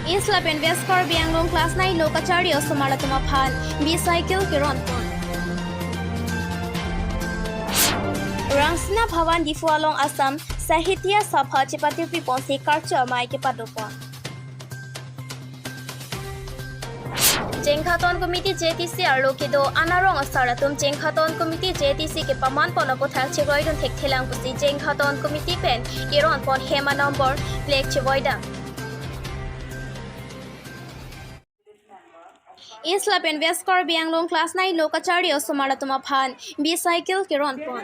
East Lapen West Karbi Anglong class 9 lo Kachari o Somara tuma phan bicycle kiron pon. Rangsina Bhawan Difu along Assam Sahitya Sabha Chepatipi Ponsi Karcho Mai ke Padopon. Jengkhaton Committee JTC arlo kido anarong asaratum Jengkhaton Committee JTC ke paman ponopothal chegoidun thekthelang pusi Jengkhaton Committee pen kiron pon hema number plate chegoida. East Lapen West Karbi Anglong class 9 lo Kachari o Somaratuma phan bicycle kiron pon.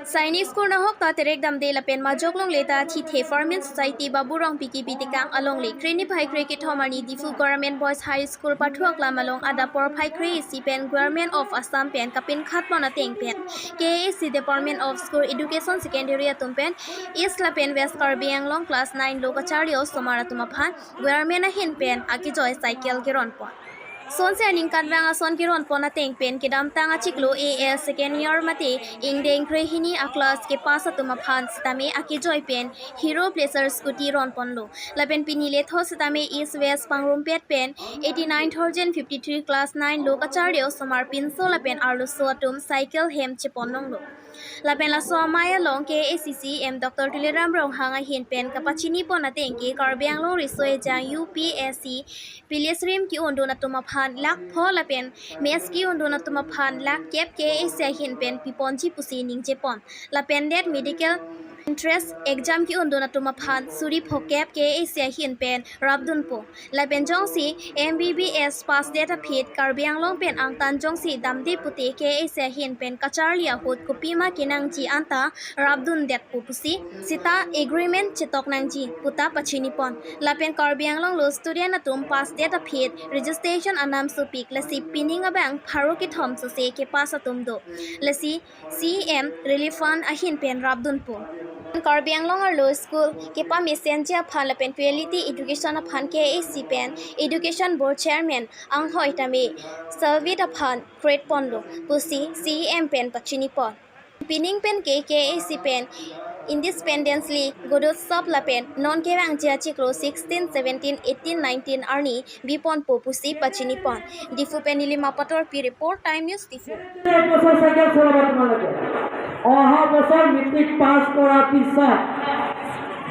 Sainik School na hok ta terek dam de lapen majoklong leta thi the Farming Society Baburong Piki Bitikang along le Kreni Bhai Cricket Homani Difu Government Boys High School Pathuak Lamalong Ada Por Phai Kre Si Pen Government of Assam Pen Kapin Khatmona Teng Pen KAC Department of School Education Secondary Atum Pen East Lapen West Karbi Anglong Class 9 Lokacharyo Somaratuma Phan Government Hin Pen Akijoy Cycle Kiron Pon. Son se ning kanwanga son kiron pona teng pen kidam tanga chiklo AL second year mate ingdeng krehini a class ke pass atuma phan stame akijoy pen hero pleasure scooty ron ponlo lapen pinile tho stame east west pangrum pet pen 89,053 class 9 lokacharyo somar pinso lapen arlo so atum cycle hem cheponnonglo lapen la so maya long ke ACC M Dr. Tuliram rong hanga hin pen kapachini pona teng ke Karbi Anglong risoi jang UPSC pilisrim ki ondona tuma phan lak pho lapen mes ki ondona tuma phan lak kep ke AC hin pen piponji pusi ning chepon lapen det medical interest exam ki ondona tuma phan suri phokep ke AC hin pen rabdun po lapen jongsi MBBS pass data fit Karbi Anglong pen angtan jongsi damdi pute ke AC hin pen kacharlia hot kopima kinang ji anta rabdun det pupusi sita agreement chitok nang ji puta pachini pon lapen Karbi Anglong lo student atum pass data fit registration anam supik lasi pining abang pharoki thom su se ke pass atum do lasi CM relief fund ahin pen rabdun po. Karbi Anglong Low School kepa messenger phan lapen quality education phan ke AC pen education board chairman ang hoi tame salvita phan create ponlo pusi CM pen pachini pon pining pen ke KAC pen independently godot sub lapen non kewang jia chiklo 16 17 18 19 arni bipon po pusi pachini pon Difu pen Nilima Pator P report Time News Difu. অহা বছৰ matric pass কৰাৰ পিছত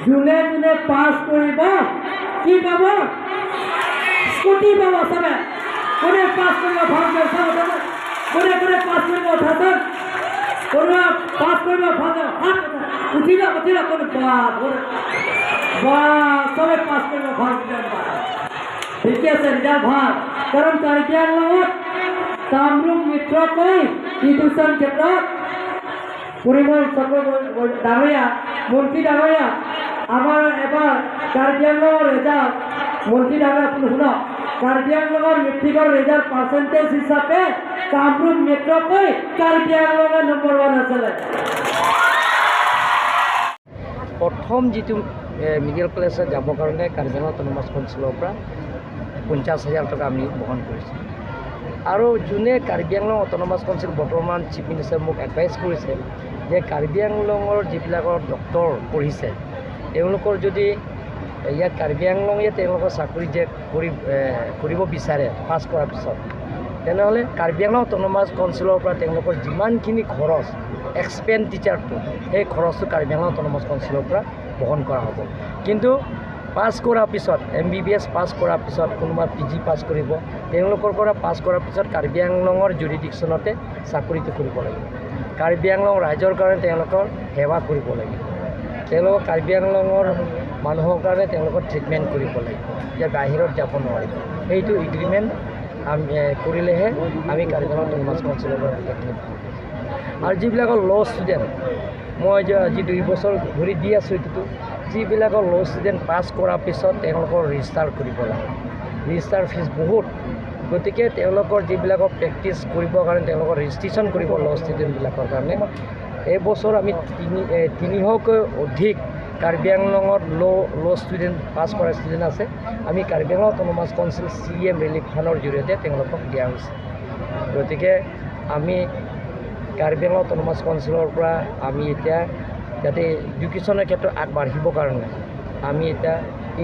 যোনে যোনে পাছ কৰিব কি পাব? Scooty পাব। চবে কোনে পাছ কৰিব ভালকৈ চাব, কোনে কোনে পাছ কৰিব উঠাচোন, কোনোবা পাছ কৰিব ভালকৈ হাত উঠি যাওক, উঠি যাওক, কোনে বা চবে পাছ কৰিব ভালকৈ, ঠিকে আছে, ৰিজাল্ট ভাল। কাৰণ কাৰ্বি আংলঙত কামৰূপ মিত্ৰকৈ এডুকেশ্যন ক্ষেত্ৰত পৰিমল চক্ৰৱৰ্তী ডাঙৰীয়া, মন্ত্ৰী ডাঙৰীয়া, আমাৰ এবাৰ কাৰ্বি আংলঙৰ ৰেজাল্ট, মন্ত্ৰী ডাঙৰীয়া আপুনি শুনক, কাৰ্বি আংলঙৰ মেট্ৰিকৰ ৰেজাল্ট পাৰ্চেণ্টেজ হিচাপে কামৰূপ মেট্ৰকৈ কাৰ্বি আংলঙৰ নম্বৰ 1 আছিলে। প্ৰথম যিটো মেডিকেল কলেজত যাবৰ কাৰণে কাৰ্বি আংলং অট'নমাছ কাউন্সিলৰ পৰা 50,000 টকা আমি বহন কৰিছোঁ। আৰু যোনে কাৰ্বি আংলং অট'নমাছ কাউন্সিল বৰ্তমান চিফ মিনিষ্টাৰ মোক এডভাইচ কৰিছে যে কাৰ্বি আংলঙৰ যিবিলাকৰ ডক্টৰ পঢ়িছে তেওঁলোকৰ যদি ইয়াত কাৰ্বি আংলঙে তেওঁলোকৰ চাকৰি যে কৰিব বিচাৰে পাছ কৰাৰ পিছত, তেনেহ'লে কাৰ্বি আংলং অট'নমাছ কাউন্সিলৰ পৰা তেওঁলোকৰ যিমানখিনি খৰচ এক্সপেণ্ডিচাৰটো, সেই খৰচটো কাৰ্বি আংলং অট'নমাছ কাউন্সিলৰ পৰা বহন কৰা হ'ব। কিন্তু পাছ কৰাৰ পিছত MBBS পাছ কৰাৰ পিছত কোনোবা PG পাছ কৰিব, তেওঁলোকৰ পৰা পাছ কৰাৰ পিছত কাৰ্বি আংলঙৰ জুৰিডিকশ্যনতে চাকৰিটো কৰিব লাগিব। কাৰ্বি আংলং ৰাইজৰ কাৰণে তেওঁলোকৰ সেৱা কৰিব লাগিব, তেওঁলোকৰ কাৰ্বি আংলঙৰ মানুহৰ কাৰণে তেওঁলোকৰ ট্ৰিটমেণ্ট কৰিব লাগিব, যে বাহিৰত যাব নোৱাৰিব। সেইটো এগ্ৰিমেণ্ট আমি কৰিলেহে আমি কাৰ্বি আংলং অট'নমাছ কাউন্সিলৰ পৰা সুবিধাখিনি পাম। আৰু যিবিলাকৰ ল' ষ্টুডেণ্ট, মই যে আজি 2 বছৰ ধৰি দি আছোঁ এইটোতো, যিবিলাকৰ ল' ষ্টুডেণ্ট পাছ কৰাৰ পিছত তেওঁলোকৰ ৰেজিষ্টাৰ কৰিব লাগে, ৰেজিষ্টাৰ ফিজ বহুত, গতিকে তেওঁলোকৰ যিবিলাকৰ প্ৰেক্টিছ কৰিবৰ কাৰণে তেওঁলোকৰ ৰেজিষ্ট্ৰেশ্যন কৰিব ল' ষ্টুডেণ্টবিলাকৰ কাৰণে এইবছৰ আমি 300কৈ অধিক কাৰ্বি আংলঙত ল' ষ্টুডেণ্ট পাছ কৰা ষ্টুডেণ্ট আছে, আমি Karbi Anglong autonomous council CM relief ফাণ্ডৰ জৰিয়তে তেওঁলোকক দিয়া হৈছে। গতিকে আমি কাৰ্বি আংলং অট'নমাছ কাউন্সিলৰ পৰা আমি এতিয়া যাতে এডুকেশ্যনৰ ক্ষেত্ৰত আগবাঢ়িবৰ কাৰণে আমি এতিয়া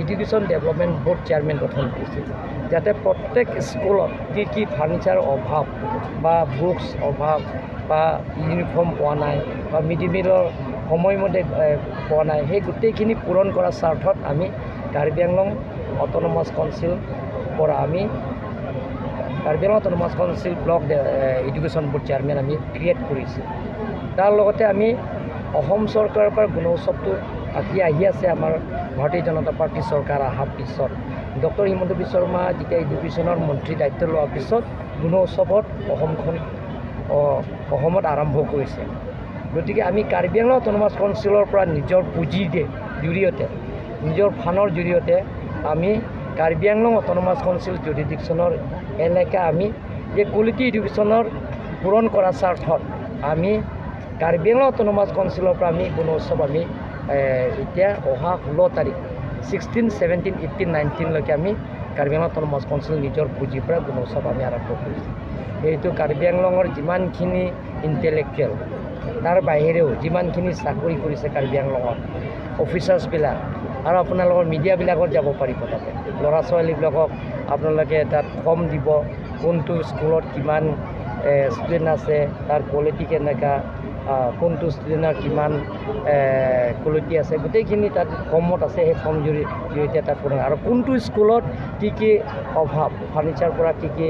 এডুকেশ্যন ডেভেলপমেণ্ট ব'ৰ্ড চেয়াৰমেন গঠন কৰিছিল, যাতে প্ৰত্যেক স্কুলত কি কি ফাৰ্নিচাৰ অভাৱ বা বুকছ অভাৱ বা ইউনিফৰ্ম পোৱা নাই বা মিড ডে মিলৰ সময়মতে পোৱা নাই, সেই গোটেইখিনি পূৰণ কৰাৰ স্বাৰ্থত আমি কাৰ্বি আংলং অট'নমাছ কাউন্সিল পৰা আমি Karbi Anglong Autonomous Council Block Education Board Chairman আমি ক্ৰিয়েট কৰিছোঁ। তাৰ লগতে আমি অসম চৰকাৰৰ পৰা গুণোৎসৱটো আহি আছে। আমাৰ ভাৰতীয় জনতা পাৰ্টী চৰকাৰ অহাৰ পিছত ডক্টৰ হিমন্ত বিশ্ব শৰ্মা যেতিয়া এডুকেশ্যনৰ মন্ত্ৰী দায়িত্ব লোৱাৰ পিছত গুণোৎসৱত অসমখন অসমত আৰম্ভ কৰিছে। গতিকে আমি কাৰ্বি আংলং অট'নমাছ কাউন্সিলৰ পৰা নিজৰ পুঁজিৰে জৰিয়তে, নিজৰ ফাণ্ডৰ জৰিয়তে আমি কাৰ্বি আংলং অট'নমাছ কাউন্সিল জুৰিডিকশ্যনৰ এলেকা আমি যে কোৱালিটি এডুকেশ্যনৰ পূৰণ কৰাৰ স্বাৰ্থত আমি কাৰ্বি আংলং অট'নমাছ কাউন্সিলৰ পৰা আমি গুণোৎসৱ আমি এতিয়া অহা 16 তাৰিখ 16, 17, 18, 19লৈকে আমি কাৰ্বি আংলং অট'নমাছ কাউন্সিল নিজৰ পুঁজিৰ পৰা গুণোৎসৱ আমি আৰম্ভ কৰিছোঁ। সেইটো কাৰ্বি আংলঙৰ যিমানখিনি ইণ্টেলেকচুৱেল, তাৰ বাহিৰেও যিমানখিনি চাকৰি কৰিছে কাৰ্বি আংলঙত অফিচাৰ্ছবিলাক আৰু আপোনালোকৰ মিডিয়াবিলাকত যাব পাৰিব, তাতে ল'ৰা ছোৱালীবিলাকক আপোনালোকে তাত ফৰ্ম দিব, কোনটো স্কুলত কিমান ষ্টুডেণ্ট আছে, তাৰ কোৱালিটি কেনেকুৱা, কোনটো ষ্টুডেণ্টৰ কিমান কোৱালিটি আছে, গোটেইখিনি তাত ফৰ্মত আছে। সেই ফৰ্ম জৰিয়তে তাত পূৰণ আৰু কোনটো স্কুলত কি কি অভাৱ, ফাৰ্নিচাৰ পৰা কি কি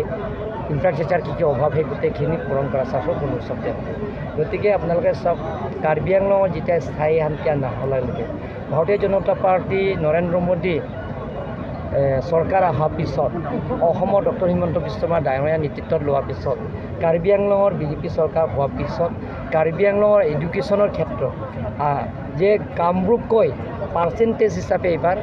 ইনফ্ৰাষ্ট্ৰাকচাৰ কি কি অভাৱ, সেই গোটেইখিনি পূৰণ কৰা স্বাৰ্থত গুণোৎসৱ দিয়া হ'ব। গতিকে আপোনালোকে চাওক, কাৰ্বি আংলঙত যেতিয়া স্থায়ী শান্তি নহ'লেলৈকে ভাৰতীয় জনতা পাৰ্টী নৰেন্দ্ৰ মোদী চৰকাৰ অহাৰ পিছত, অসমৰ ডক্টৰ হিমন্ত বিশ্ব শৰ্মা ডাঙৰীয়া নেতৃত্বত লোৱাৰ পিছত, কাৰ্বি আংলঙৰ বিজেপি চৰকাৰ হোৱাৰ পিছত কাৰ্বি আংলঙৰ এডুকেশ্যনৰ ক্ষেত্ৰত যে কামৰূপকৈ পাৰ্চেণ্টেজ হিচাপে এইবাৰ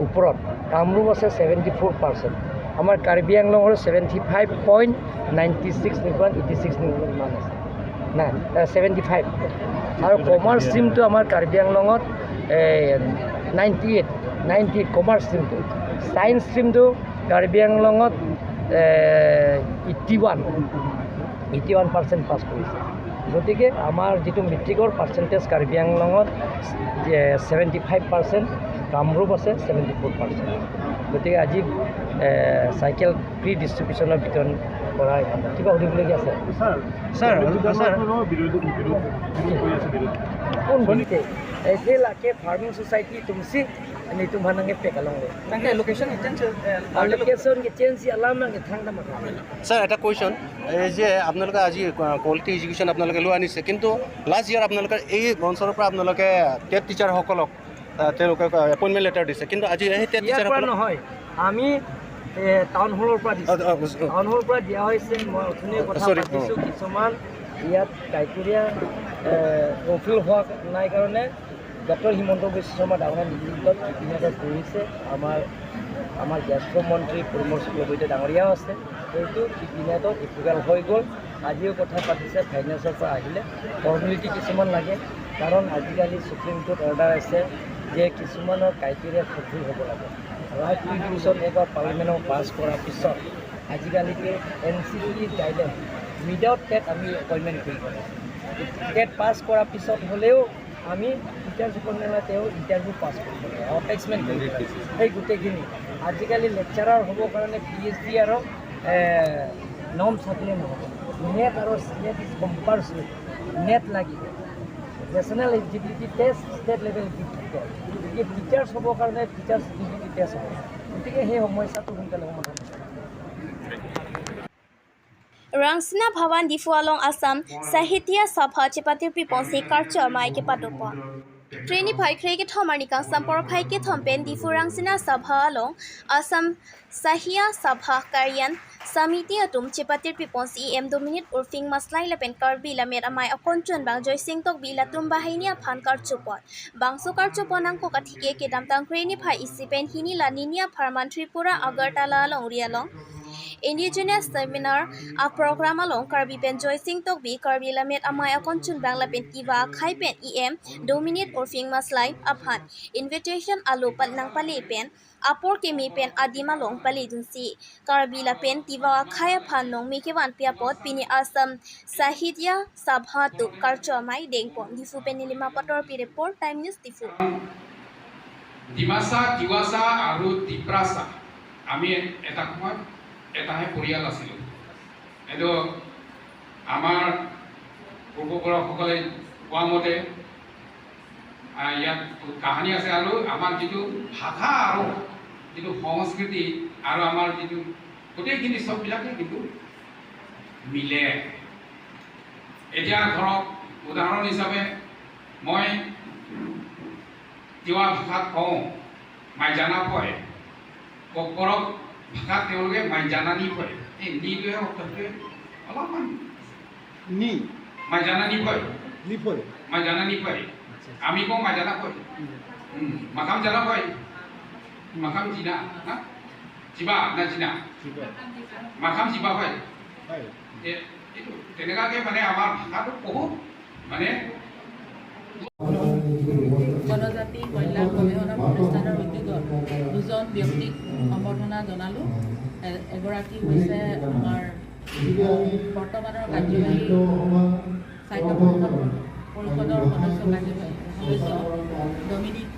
ওপৰত, কামৰূপ আছে 74%, আমাৰ কাৰ্বি আংলঙৰ 75.96 নিকি 86 নিকি ইমান আছে, নাই 75। আৰু কমাৰ্চ ষ্ট্ৰীমটো আমাৰ কাৰ্বি আংলঙত 98 কমাৰ্চ ষ্ট্ৰীমটো, ছায়েন্স ষ্ট্ৰীমটো কাৰ্বি আংলঙত 81% পাছ কৰিছে। গতিকে আমাৰ যিটো মেট্ৰিকৰ পাৰ্চেণ্টেজ কাৰ্বি আংলঙত 75%, কামৰূপ আছে 74%। গতিকে আজি চাইকেল ফ্ৰী ডিষ্ট্ৰিবিউশ্যনৰ বিতৰণ কৰা, কিবা সুধিবলগীয়া আছে? কোন ऐसे लाके फार्मिंग सोसाइटी तुमसी नहीं तुम भानंगे पे कलंगे Nangke location change location के चेंज আলাম নাঙ্গে থাংদা মাথা। ছাৰ, এটা কুৱেশ্যন, এই যে আপোনালোকে আজি কোৱালিটি এডুকেশ্যন আপোনালোকে লৈ আনিছে, কিন্তু লাষ্ট ইয়েৰ আপোনালোকে এই মঞ্চৰ পৰা আপোনালোকে টেট টিচাৰসকলক তেওঁলোকে এপইণ্টমেণ্ট লেটাৰ দিছে, কিন্তু আজি সেই টেট ইয়াৰ পৰা টিচাৰসকলক নহয়, আমি টাউন হলৰ পৰা দিছোঁ, টাউন হলৰ পৰা দিয়া হৈছে। মই অথনিয়ে কথা Sorry, পাতিছোঁ, কিছুমান ইয়াত ক্ৰাইটেৰিয়া ফুলফিল হোৱা নাই কাৰণে ডক্টৰ হিমন্ত বিশ্ব শৰ্মা ডাঙৰীয়া নেতৃত্বত কেবিনেটত কৰিছে। আমাৰ জ্যেষ্ঠ মন্ত্ৰী পৰিমল শুক্লবৈদ্য ডাঙৰীয়াও আছে, সেইটো কেবিনেটত এপ্ৰুভেল হৈ গ'ল। আজিও কথা পাতিছে, ফাইনেন্সৰ পৰা আহিলে ফৰ্মেলিটি কিছুমান লাগে, কাৰণ আজিকালি সুপ্ৰিম কোৰ্ট অৰ্ডাৰ আছে যে কিছুমানৰ ক্ৰাইটেৰিয়া ফুলফিল হ'ব লাগে। ৰাইট টু এডুকেশ্যন এবাৰ পাৰ্লিমেণ্টত পাছ কৰাৰ পিছত আজিকালিতো NCTE guideline without TET আমি এপইণ্টমেণ্ট কৰিব লাগে। টেট পাছ কৰাৰ পিছত হ'লেও আমি টিচাৰ্ছ এপইণ্টমেণ্ট তেওঁ ইণ্টাৰভিউ পাছ কৰিব লাগে, এটেচমেণ্ট কৰিব লাগে, সেই গোটেইখিনি। আজিকালি লেকচাৰাৰ হ'বৰ কাৰণে PhD আৰু নৰ্মছ থাকিলে নহ'ব, নেট আৰু নেট is compulsory, net লাগিব, national eligibility test, state level eligibility test. গতিকে টিচাৰ্ছ হ'বৰ কাৰণে টিচাৰ্ছ এলিজিবিলিটি টেষ্ট হ'ব। গতিকে সেই সমস্যাটো সোনকালে সমাধান হ'ব। Rangsina Bhawan Diphu along Assam Sahitya Sabha Chepatir Piponsi Karcho Mai ke Padopon. Treni phai khrei ke thomar nikang sampor phai ke thompen Diphu Rangsina Sabha along Assam Sahitya Sabha Karyan Samiti atum Chepatir Piponsi EM Dominate Urfing Maslai lapen Karbi lamet amai akonchon bang Joy Singh tok bi latum bahini phan karchopon bangso karchopon ang ko kathike ke damtang kreni phai isipen hini la ninia pharman Tripura Agartala along Rialong Indigenous Seminar a program along Karbi pen Joy Singh tok bi Karbi lamet amai akonchun bang lapen kiwa khai pen EM Dominate Urfing Maslai aphan invitation alu patnang pali pen apor kemi pen adima long pali dunsi Karbi la pen tiwa khai aphan nong mi kewan piapot pini Assam Sahitya Sabha tu karcho mai dengpon Diphu pen nilima pator pi report Time News Diphu. Dimasa, তিৱাচা আৰু টিপ্ৰাচা আমি এটা সময়ত এটাহে পৰিয়াল আছিলোঁ। এইটো আমাৰ পূৰ্বপুৰুষসকলে কোৱা মতে ইয়াত কাহানী আছে। আৰু আমাৰ যিটো ভাষা আৰু যিটো সংস্কৃতি আৰু আমাৰ যিটো গোটেইখিনি চববিলাকে কিন্তু মিলে। এতিয়া ধৰক উদাহৰণ হিচাপে মই তিৱা ভাষাত কওঁ মাইজানা কয়, ককবৰক ভাষাত তেওঁলোকে মাইজানানি কয়। এই নিটোহে শব্দটোৱে অলপমান নি মাইজানানি কয়, নিফয় মাইজানানি কয়, আমি কওঁ মাইজানা কয়, মাকাম জানা কয়, মাকাম জিনা না জিবা না জিনা মাকাম জিবা হয়। এইটো তেনেকুৱাকৈ মানে আমাৰ ভাষাটো বহুত মানে জনজাতি কল্যাণ গৱেষণা প্ৰতিষ্ঠানৰ উদ্যোগত দুজন ব্যক্তিক সম্বৰ্ধনা জনালোঁ। এগৰাকী হৈছে আমাৰ বৰ্তমানৰ কাৰ্যবাহী স্বায়ত্ত পৰিষদৰ সদস্য, কাৰ্যবাহী সদস্য ডমিনিক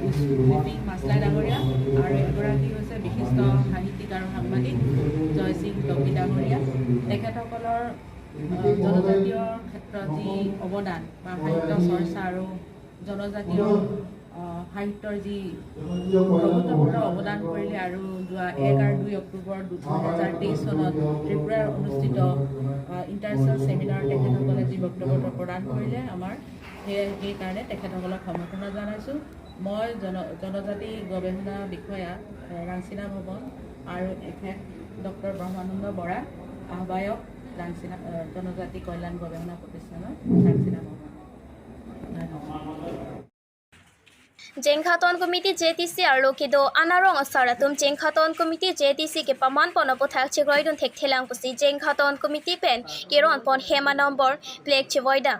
মিটিং মাছলাই ডাঙৰীয়া, আৰু এগৰাকী হৈছে বিশিষ্ট সাহিত্যিক আৰু সাংবাদিক জয়সিং টকী ডাঙৰীয়া। তেখেতসকলৰ জনজাতীয় ক্ষেত্ৰত যি অৱদান বা সাহিত্য চৰ্চা আৰু জনজাতীয় সাহিত্যৰ যি অভূতপূৰ্ব অৱদান কৰিলে আৰু যোৱা 1 আৰু 2 অক্টোবৰ 2023 চনত ত্ৰিপুৰাৰ অনুষ্ঠিত ইণ্টাৰনেশ্যনেল ছেমিনাৰত তেখেতসকলে যি বক্তব্য প্ৰদান কৰিলে আমাৰ, সেইকাৰণে তেখেতসকলক সম্বৰ্ধনা জনাইছোঁ। মই জনজাতি গৱেষণা বিষয়া ৰাংচিনা ভৱন আৰু এখেত ডক্টৰ ব্ৰহ্মানন্দ বৰা, আহ্বায়ক ৰাংচিনা জনজাতি কল্যাণ গৱেষণা প্ৰতিষ্ঠানৰ ৰাংচিনা ভৱন। ধন্যবাদ। Jengkhaton Committee JTC arlo kido anarong asaratum Jengkhaton Committee JTC ke paman pono pothak chigroidun thek thelang pusi Jengkhaton Committee pen kiron pon hema number plate chivoida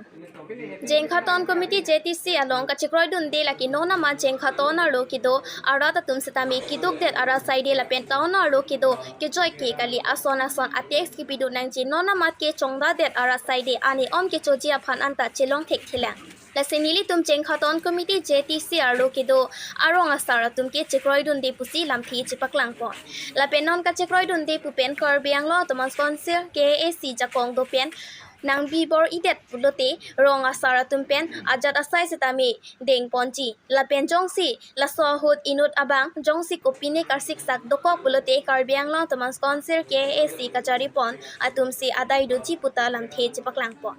Jengkhaton Committee JTC along ka chigroidun de laki nona ma Jengkhaton arlo kido arata tum sitami kiduk det ara side la pen taon arlo kido ke joy ke kali ason ason atex ki pidu nangji nona ma ke chongda det ara side ani om ke chojia phan anta chelong thek thelang lasenili tum Jengkhaton Committee JTC arlo kido arong asara tum ke chekroidun de pusi lamthi chipaklang pon lapenon ka chekroidun de pupen kar bianglo Autonomous Council KAC jakong do pen nang bibor idet pulote rong asara tum pen ajat asai sitami deng ponchi lapen jongsi laso hut inut abang jongsi kopine karsik sak dokok pulote kar bianglo Autonomous Council KAC kachari pon atum si adai do chi puta lamthi chipaklang pon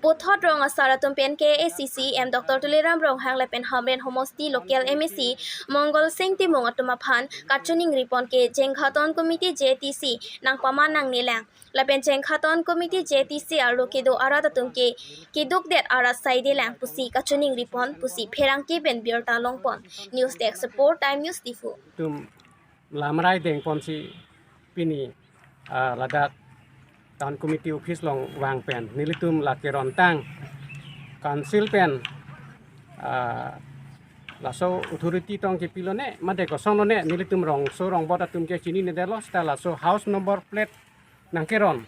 Pothot rong asaratum pen KACC M Dr. Tuliram Ronghang lapen Hamren Homosti Local MEC Mongol Singh Timung atuma phan kachuning ripon ke Jengkhaton Committee JTC nang paman nang nilang lapen Jengkhaton Committee JTC arlo kedo aratatum ke kiduk det arat saide lang pusi kachuning ripon pusi pherang ke ben birta longpon. News Desk Support Time News Difu. Tum lamrai deng ponsi pini Ladakh Town Committee Office long wang pen nilitum la keron tang council pen laso authority tong ke pilone made ko sonone nilitum rong so rong bota tum ke chini ne delo sta laso house number plate nang keron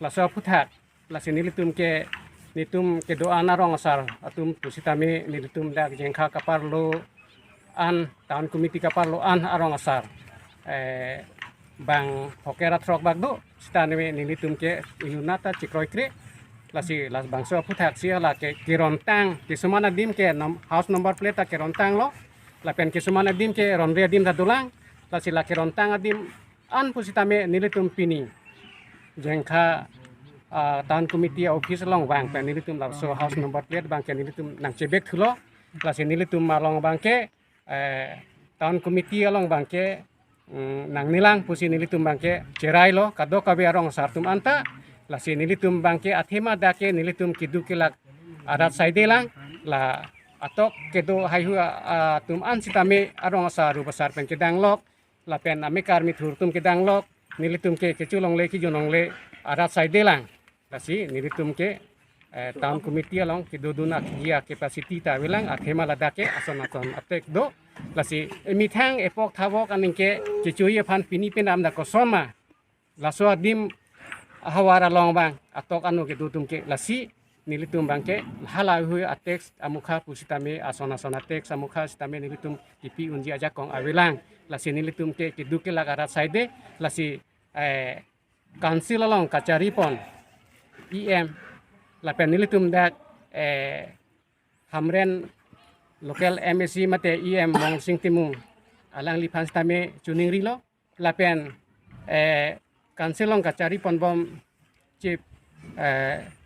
laso phuthak lasi nilitum ke nitum ke do ana rong asar atum pusitame nilitum dak jengkha kapar lo an town committee kapar lo an arong asar bang hokera throk bak do stanwe nilitum ke inunata chikroi kre lasi las bangso phuthak sia la ke kirontang kisumana dim ke house number plate ta kirontang lo lapen kisumana dim ke ronre dim ta dulang lasi la kirontang adim an pusitame nilitum pini jengkha town committee office long bang pe nilitum la so house number plate bang ke nilitum nang chebek thulo lasi nilitum malong bang ke town committee along bang ke nang nilang pusi nilitum bangke cerai lo kado kabe arong sartum anta lasi nilitum bangke athema dake nilitum kidu kelak arat saide lang la atok kedo haihu tum an sitame arong saru besar pen kedang lok la pen ame karmi thurtum kedang lok nilitum ke kechulong le ki jonong le arat saide lang lasi nilitum ke town committee along kidu duna kia capacity ta wilang athema ladake ason ason atek do lasi emithang epok thabok aningke chichuye phan pini pen amda kosoma laso adim hawara long bang atok anu ke dutum ke lasi nilitum bangke hala hui atex amukha pusitame asona sona tex amukha sitame nilitum kipi unji aja kong awelang lasi nilitum ke kiduke lagarat saide lasi council along kachari pon EM lapen nilitum dak hamren local MSC mate EM mong sing timung alang li phans tame chuning rilo lapen council long kachari pon bom chief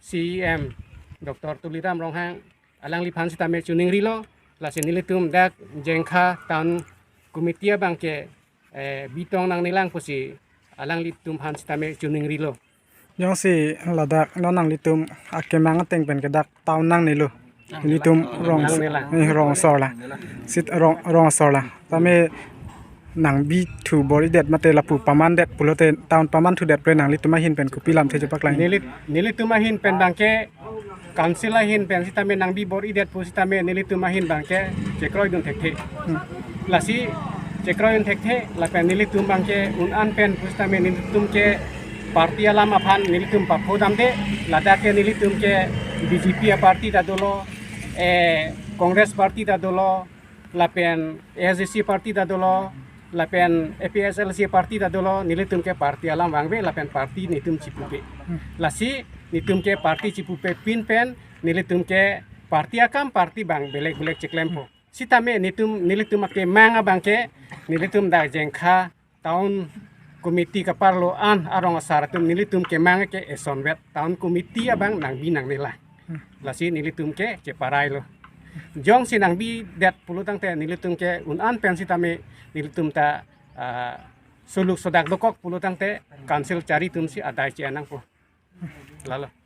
CEM Dr. Tuliram Ronghang alang li phans tame chuning rilo lasi nilitum dak jengkha town committee bangke bitong nang nilang pusi alang litum phans tame chuning rilo jong si ladak nang litum akemang teng pen kedak town nang nilu litum rong rong sorla sit rong rong sorla tame nang bi thu bori det mate lapu paman det pulote town paman thu det pre nang litum hin pen kupilam the jepak lang nilitum hin pen bangke council hin pen sitame nang bi bori det pu sitame nilitum hin bangke chekroi dun thek the lasi chekroi dun thek the la pen nilitum bangke un an pen pu sitame nilitum ke party alam aphan nilitum papho damde ladake nilitum ke BJP party da dolo Congress party da dolo lapen SGC party da dolo lapen APSLC party da dolo nilitum ke party alam wangbe lapen party nitum chipupe lasi nitum ke party chipupe pin pen nilitum ke party akam party bang belek belek cheklempo sitame nitum nilitum ke manga bangke nilitum da jengkha town komiti kaparlo an arong saratum nilitum ke manga ke esonwet town komiti abang nang bi nang nila lasi nilitum ke cheparai lo jong si nang bi det pulutang te nilitum ke un an pen sitame nilitum ta suluk sodak dokok pulutang te council cari tum si adai chi anang po lalo.